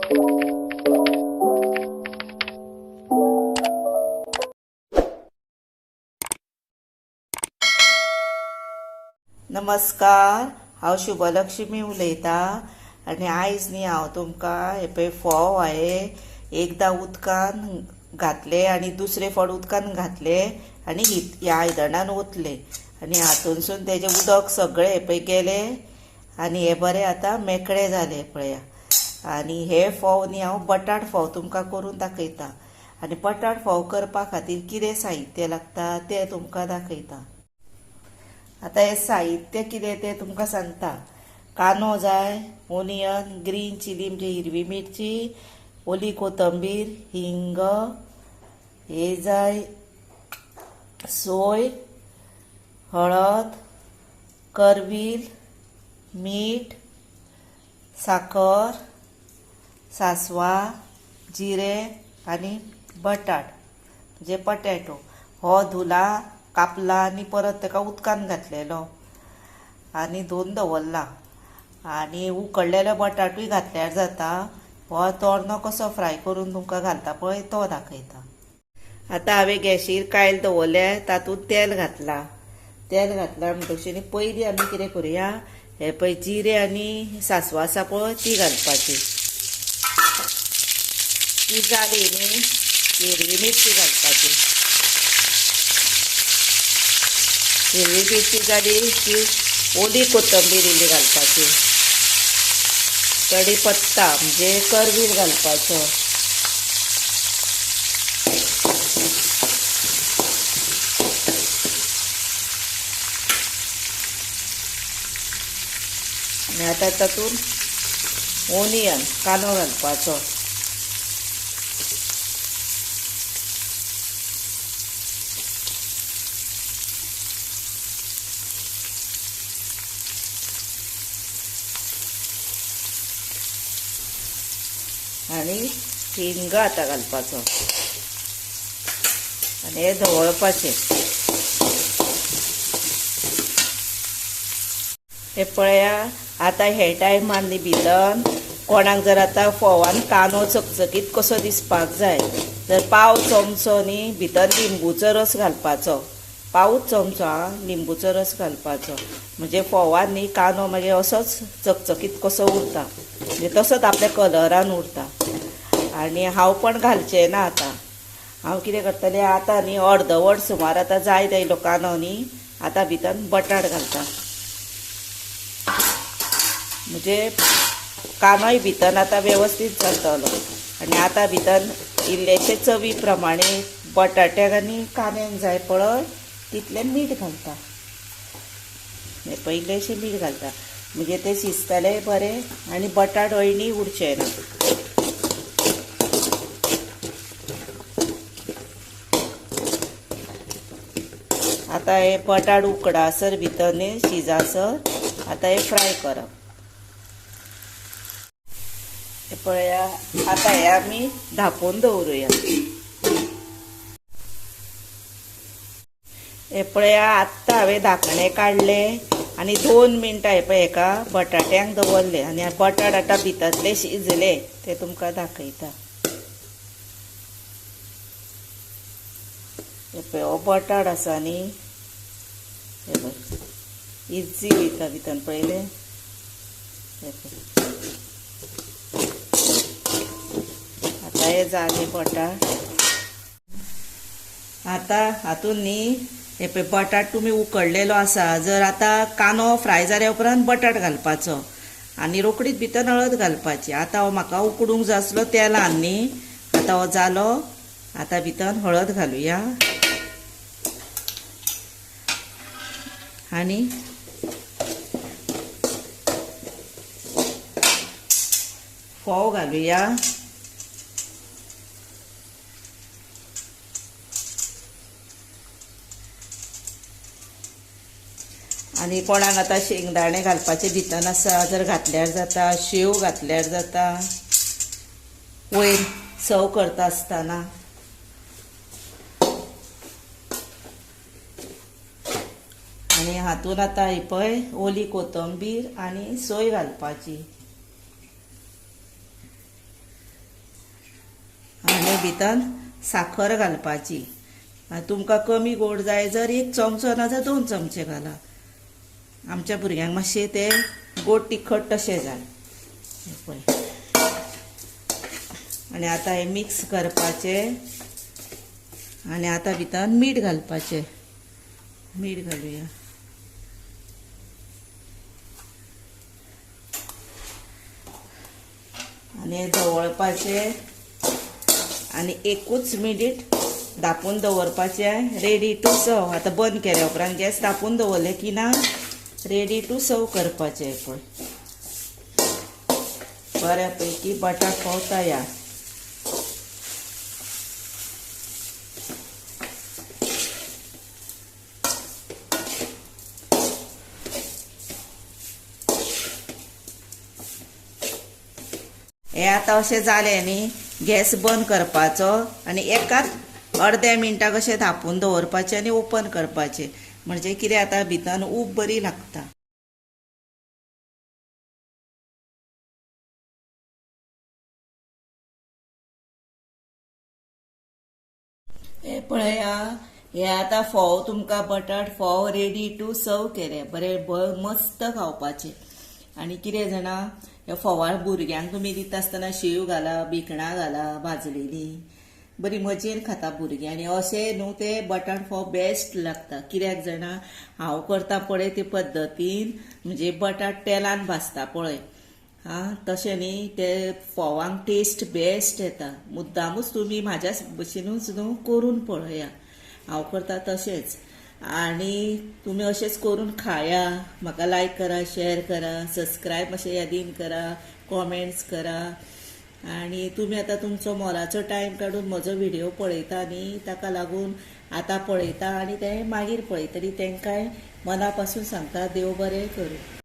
नमस्कार, हांव शुभलक्ष्मी उलयतां आनी आयज न्ही हांव तुमकां हे पळय फोव हांवें एकदां उदकान घातले आनी दुसरे फावट उदकान घातले आनी ह्या आयदनान ओतले आनी हातूनसून तेजें उदक सगळें हे पळय गेलें आनी हे बरें आतां मेकळे जाले पळया. आनी हे फोव न्ही हांव बटाट फोव तुमकां करून दाखयता आनी बटाट फोव करपा खातीर कितें साहित्य लागता तें तुमकां दाखयता. आतां हें साहित्य कितें तें तुमकां सांगता. कांदो जाय, ओनियन, ग्रीन चिली म्हणजे हिरवी मिरची, ओली कोथंबीर, हिंग हे जाय, सोय, हळद, करवील, मीठ, साकर, सांसवां, जिरें आनी बटाट म्हणजे पटेटो. हो धुला, कापला आनी परत ताका उदकान घातलेलो आनी धुवन दवरला. आनी उकडलेलो बटाटूय घातल्यार जाता. हो तोरनो कसो फ्राय करून तुमकां घालता पळय तो दाखयता. आतां हांवें गॅशीर कायल दवरल्या, तातूंत तेल घातलां. तेल घातलां म्हणटकीर पयलीं आमी कितें करुया, हे पळय जिरें आनी सांसवां आसा पळय ती घालपाची. ती जाली न्ही हिरवी मिरची घालपाची. हिरवी मिरची जाली की ओली कोथंबीर इल्ली घालपाची. कडी पत्ता म्हणजे करवील घालपाचो. आनी आतां तातूंत ओनियन कांदो घालपाचो. आनी हिंग आतां घालपाचो आनी हें धवळपाचें. हें पळया आतां हे टायमार न्ही भितर कोणाक जर आतां फोवान कांदो चकचकीत कसो दिसपाक जाय तर पाव चमचो न्ही भितर लिंबूचो रस घालपाचो. पावूच चमचो आं लिंबूचो रस घालपाचो म्हणजे फोवान न्ही कांदो मागीर असोच चकचकीत कसो उरता, म्हणजे तसोच आपल्या कलरान उरता. आनी हांव पण घालचें ना आतां. हांव कितें करतलें आतां न्ही अर्दवट सुमार आतां जायत आयलो कांदो न्ही, आतां भितर बटाट घालता. म्हणजे कांदोय भितर आतां वेवस्थीत जातलो. आनी आतां भितर इल्लेशे चवी प्रमाणे बटाट्याक आनी कांद्याक जाय पळय तितलें मीठ घालता. हें पळय इल्लेशें मीठ घालता म्हणजे तें शिजतलें बरें आनी बटाट अळणी उरचें ना. आतां हे बटाट उकडासर भितर न्ही शिजासर आतां हे फ्राय करप. हे पळया आतां हे आमी धांपून दवरुया. हे पळया आत्तां हांवें धांकणें काडलें आनी 2 मिनटां हे पळय हेका बटाट्यांक दवरले आनी बटाट आतां भितरले शिजले ते तुमकां दाखयता. हे पळय हो बटाट आसा न्ही, हे पळय इजी वयता भितर पळयलें. हे पळय आतां हे जालें बटाट. आतां हातूंत न्ही हे पळय बटाट तुमी उकडलेलो आसा, जर आतां कांदो फ्राय जाल्या उपरांत बटाट घालपाचो आनी रोकडीच भितर हळद घालपाची. आतां हो म्हाका उकडूंक जाय आसलो तेलान न्ही, आतां हो जालो. आतां भितर हळद घालुया आनी फोव घालुया. आनी कोणाक आतां शेंगदाणे घालपाचे भितर आसा जर घातल्यार जाता, शेव घातल्यार जाता वयर सर्व करता आसतना. आनी हातूंत आतां ही पळय ओली कोथंबीर आनी सोय घालपाची. भितर साखर घालपाची. तुमकां कमी गोड जाय जर 1 चमचो ना जाल्यार 2 चमचे घाला. आमच्या भुरग्यांक मातशें ते गोड तिखट तशें जाय. पळय आनी आतां हें मिक्स करपाचें आनी आतां भितर मीठ घालपाचें. मीठ घालुया. आनी जवळपाचें आनी 1 मिनीट धापून दवरपाचें. Ready to serve. आतां बंद केल्या उपरांत गॅस धापून दवरलें की ना रेडी टू सर्व करपाचें. पळय बऱ्यापैकी बटाट फोव तयार. हे आतां अशें जालें न्ही, गॅस बंद करपाचो आनी एकाच अर्द्या मिनटाक अशें धापून दवरपाचें आनी ओपन करपाचें. म्हणजे कितें आतां भितर ऊब बरी लागता. हे पळया हे आतां फोव तुमकां बटाट फोव रेडी टू सर्व केले. बरे मस्त खावपाचे. आनी कितें जाणा, ह्या फोवार भुरग्यांक तुमी दिता आसतना शेव घाला, भिकणां घाला भाजलेली, बरी मजेन खाता भुरगीं. आनी अशें न्हू ते बटाट फोव बेस्ट लागता. कित्याक जाणा, हांव करता पळय ते पद्दतीन, म्हणजे बटाट तेलान भाजता पळय, आं तशें न्ही ते फोवांक टेस्ट बेस्ट येता. मुद्दामूच तुमी म्हाज्या भशेनूच न्हू करून पळया, हांव करता तशेंच. आनी तुमी अशेंच करून खाया. म्हाका लायक करा, शेअर करा, सबस्क्रायब मातशें यादीन करा, कॉमेंट्स करा. आनी तुमी आतां तुमचो मोलाचो टायम काडून म्हजो व्हिडियो पळयता न्ही, ताका लागून आतां पळयता आनी ते मागीर पळयतली. तांकांय मना पासून सांगता, देव बरें करूं.